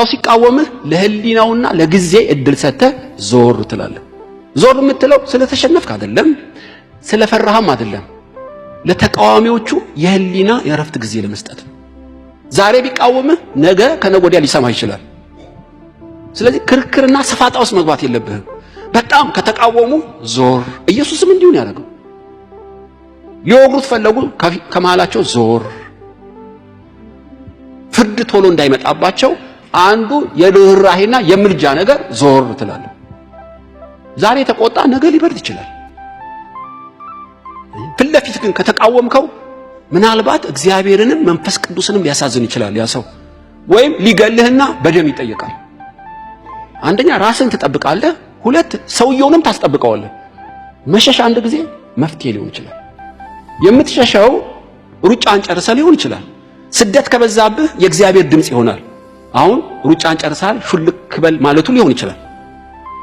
ሰው ሲቃወምህ ለህሊናውና ለጊዜ እድል ሰጥተህ ዞር ትላለህ። ዞር የምትለው ስለተሸነፍክ አይደለም፣ ስለፈራህም አይደለም። ለተቃዋሚዎቹ የህሊና የእረፍት ጊዜ ለመስጠት ነው። ዛሬ ቢቃወምህ ነገ ከነገ ወዲያ ሊሰማ ይችላል። ስለዚህ ክርክርና ሰፋጣ ውስጥ መግባት የለብህም። በጣም ከተቃወሙ ዞር። ኢየሱስም እንዲሁ ነው ያደረገው። ሊወግሩት ፈለጉ፣ ከመሃላቸው ዞር። ፍርድ ቶሎ እንዳይመጣባቸው አንዱ የርኅራሄና የምልጃ ነገር ዞር ትላለህ። ዛሬ የተቆጣ ነገ ሊበርድ ይችላል። ፊት ለፊት ግን ከተቃወምከው ምናልባት እግዚአብሔርንም መንፈስ ቅዱስንም ሊያሳዝን ይችላል ያ ሰው፣ ወይም ሊገልህና በደም ይጠየቃል። አንደኛ ራስን ትጠብቃለህ፣ ሁለት ሰውየውንም ታስጠብቀዋለህ። መሸሽ አንድ ጊዜ መፍትሄ ሊሆን ይችላል። የምትሸሸው ሩጫን ጨርሰህ ሊሆን ይችላል። ስደት ከበዛብህ የእግዚአብሔር ድምፅ ይሆናል። አሁን ሩጫን ጨርሰሃል ሹልክ በል ማለቱ ሊሆን ይችላል።